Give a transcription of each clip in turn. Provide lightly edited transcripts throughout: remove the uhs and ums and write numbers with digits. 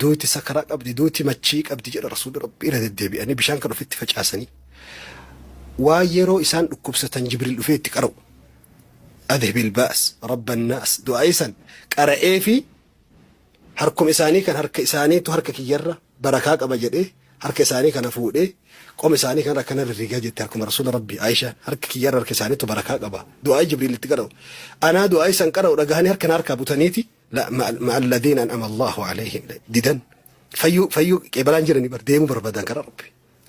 Duuti sakaraa qabdi, duuti machii qabdi jedha Rasuulli Rabbii irra deddeebi'anii bishaan kan ofitti facaasanii. Waan yeroo isaan dhukkubsatan Jibriil dhufee itti qara'u. Adhibil baas, rabban naas, du'aa'ii san qara'ee fi harkuma isaanii kan harka isaaniitu harka kiyyarra barakaa qaba jedhee harka isaanii kana fuudhee qoma isaanii kanarra akkana rirrigaa jette harkuma Rasuula Rabbii Aayishaan harka kiyyarra harka isaaniitu barakaa qaba. Du'aa'ii Jibriil itti qara'u. Anaa du'aa'ii san qara'u dhagahanii harka na harkaa butaniiti La ma'a alladhiina an'ama Allahu alayhim didan fayyuu fayyuu qeebalaan jiranii bar deemuu barbaadan karaa Rabbi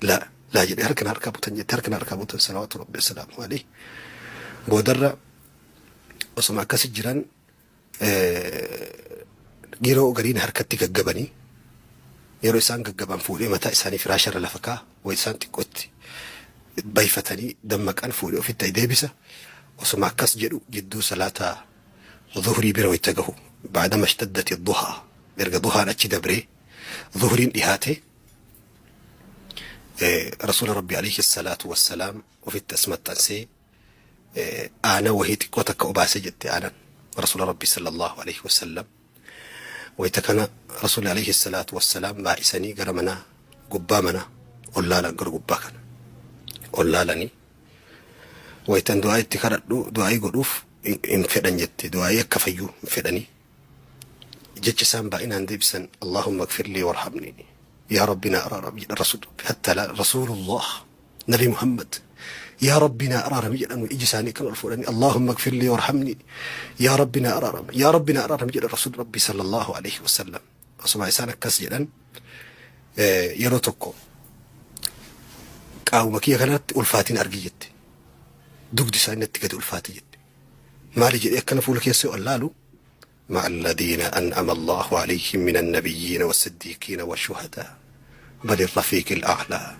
la laa jedhee harka na harkaa butan jette harka na harkaa butan salawaatu Rabbi salaamu alayhi boodarra osoma akkasi jiran yeroo gariin harkatti gaggabanii yeroo isaan gaggaban fuudhee mataa isaanii firaasharra lafa kaa way isaan xiqqootti bayfatanii dammaqan fuudhee ofitti deebisa osoma akkas jedhu jidduu salaataa Zuhrii bira wayta gahu, ba'dama ishtaddati duhaa, erga duhaan achi dabree zuhriin dhihaate, Rasuula Rabbii alayhi salaatu wassalaam ofitti as maxxansee aanan wahii xiqqoo takka obaase jette aanan Rasuula Rabbii sallallahu alayhi wasallam. Wayta kana Rasuulli alayhi salaatu wassalaam baay'isanii gara manaa gubbaa mana ol laalan gara gubbaa kana ol laalanii waytan du'aa itti kadhadhu du'aa'ii godhuuf hin fedhan jette du'aa'ii akka fayyuu hin fedhanii jecha isaan baay'inaan deebisan Allahumma gfirlii warhamnii yaa rabbi naa araarami jedhan rasuul rabbi hatta laa rasuulullah nabi Muhammad yaa rabbi naa araarami jedhan iji isaanii kan ol fuudhanii Allahumma gfirlii warhamnii yaa rabbi naa araarami yaa rabbi naa araarami jedhan rasuul rabbi sallallahu alaihi wasallam osuma isaan akkas jedhan yeroo tokko qaamuma kiyya kanatti ulfaatiin argi jette. Dugdi isaanii natti gadi ulfaate jette. Maali jedhee akkana fuula keessa yoo allaalu مع الذين أنعم الله عليهم من النبيين والصديقين والشهداء بل الرفيق الأعلى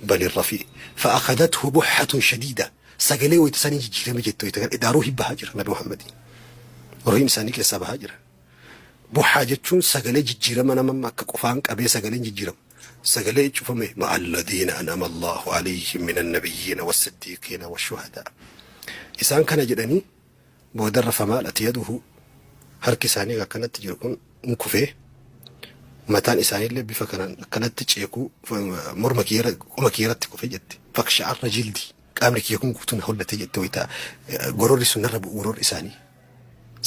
بل الرفيق فأخذته بحة شديدة sagalee wayita sanii jijjiirame jette wayita kana edaa ruuhi bahaa jira Nabi Muhammadiin ruuhiin isaanii keessaa bahaa jira. Buhaa jechuun sagalee jijjiirama nama amma akka qofaan qabee sagaleen jijjiiramu. Sagalee cufame ma'alladiina an'ama Allahu alayhim minan nabiyyiina wassiddiiqiina washuhadaa. Isaan kana jedhanii boodarra famaalat yaduhu harki isaanii akkanatti jiru kun hin kufee mataan isaaniillee bifa kanaan akkanatti ceekuu morma kiyyarra qoma kiyyarratti kufe jette. Faksha'arra jildii qaamni kiyya kun guutuun hollate jette wayita gororri sun narra bu'u gororri isaanii.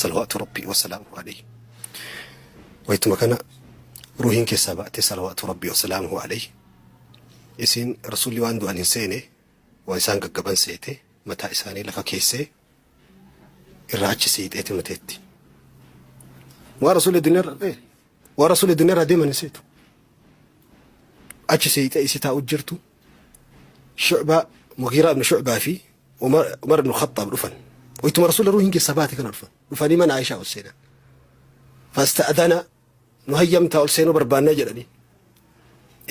Salawaatu Rabbii wasalaamuhu alayhi. Waytuma kana ruuhiin keessaa baate salawaatu Rabbii wasalaamuhu alayhi. Isiin rasuulli waan du'an hin seene waan isaan gaggaban seete mataa isaanii lafa keessee irraa achi siixeeti mateetti. Waan rasuulli duniyaa irra waan rasuulli duniyaa irraa deeman hin seetu. Achi siixee isi taa'u jirtu Shu'baa Mugiiraa ibn Shu'baa fi Umar Umar ibn Khaxxaab dhufan. Waytuma Rasuula ruuhiin keessa baate kana dhufan. Dhufanii mana Aishaa ol seenan. Fasta'adana nu hayyamtaa ol seenuu barbaannaa jedhanii.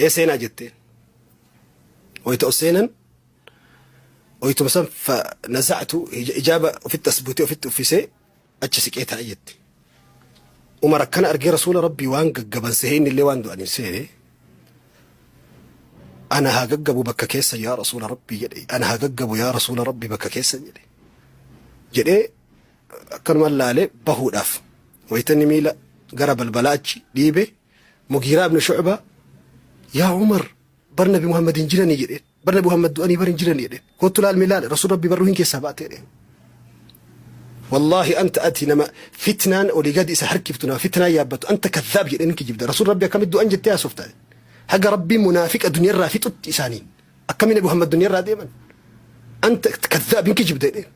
Ee seenaa jetteen. Wayta ol seenan waytuma san nazactu ijaaba ofitti as butee ofitti uffisee achi siqee taa'e jette. Umar akkana argee Rasuula Rabbii waan gaggaban sehee inni illee waan du'an hin seene. Ana haa gaggabu bakka keessa yaa Rasuula Rabbii jedhe. Ana haa gaggabu yaa Rasuula Rabbii bakka keessa jedhe. Jedhee akkanuma laalee bahuudhaaf wayita inni miila gara balbalaa achi dhiibe Mugiiraa ibn Shu'baa yaa Umar bar Nabi Muhammad hin jiranii jedheen. Bar Nabi Muhammad du'anii bar hin jiranii jedheen. Kottu laal mee laal Rasuul Rabbii bar ruhiin keessaa baate jedheen. Wallaahi anta ati nama fitnaan olii gadi isa harkiftu nama fitnaan yaabbatu anta kadhaab jedheen hin kijibda. Rasuul Rabbii akkamitti du'an jettee haasofta. Haga Rabbiin munaafiqa duniyarraa fixutti isaaniin. Akkamiin Nabi Muhammad duniyarraa deeman. Anta kadhaab hin kijibda jedheen.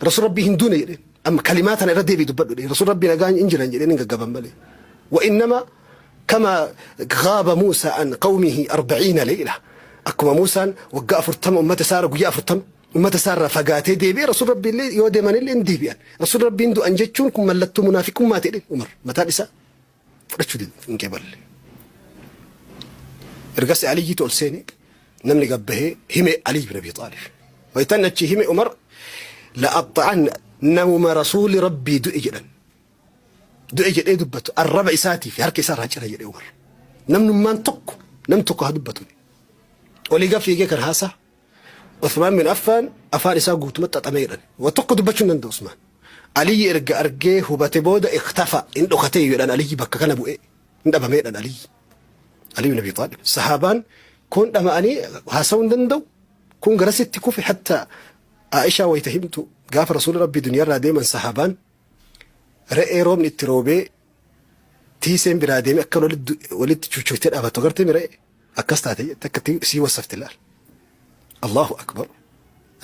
Rasuul Rabbii hin duune jedheen. Amma kalimaa tana irra deebii dubbadhu jedheen. Rasuul Rabbii nagaa hin jiran jedheen hin gaggaban malee. Wa innama Kama gaaba Muusaa an qawmihi arba'iina leeyla. Akkuma Muusaan waggaa 40 ummata isaa irra guyyaa 40 ummata isaa irraa fagaatee deebi'e Rasuul Rabbii illee yoo deeman illee hin deebi'an. Rasuul Rabbiin du'an jechuun kun mallattoo munaafiqummaa ta'e Umar mataan isaa fudhachuu dide hin qeeballe. Ergasii Aliyyiitu ol seene namni gabbahee hime Aliy bin Abi Xaalib. Waytan achi hime Umar la'axxa'an namuma Rasuuli Rabbii du'e jedhan. Du'e jedhee dubbatu arraba isaatii fi harka isaa irraa cira jedhe Umar. Namnummaan tokko nam tokko haa dubbatu. Olii gad fiigee kan haasaa. Usmaan bin Affaan afaan isaa guutumatti xaxamee jedhan. Wa tokko dubbachuu hin danda'u Usmaan. Aliyyi erga argee hubate booda iktafa hin dhokatee jedhan Aliyyi bakka kana bu'ee. Hin dhabameedhaan Aliyyi. Aliyyu Nabi Xaalib. Sahaabaan kun dhama'anii haasa'uu hin danda'u. Kun garasitti kufe hatta Aishaa wayita himtu gaafa Rasuulli Rabbii duniyaarraa deeman sahaabaan re'ee roobni itti roobee tiiseen biraa deemee akkan walitti chuchoytee dhaabattu agartee mi re'ee akkas taate jette akka itti sii wassafte laal. Allahu akbar.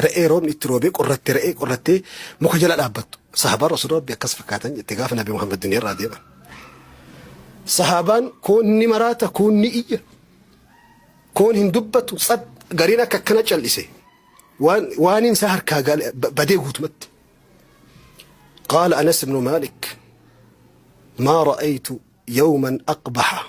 Re'ee roobni itti roobee qorratte re'ee qorrattee muka jala dhaabbattu. Sahaabaan Rasuula Rabbii akkas fakkaatan jette gaafa Nabi Muhammad duniyaarraa deeman. Sahaabaan kuun ni maraata kuun ni iyya. Kuun hin dubbatu tsat gariin akka akkana callise. Waan waaniin isaa harkaa badee guutumatti. Qaala Anas ibnu Maalik maa ra'aytu yawman aqbaha.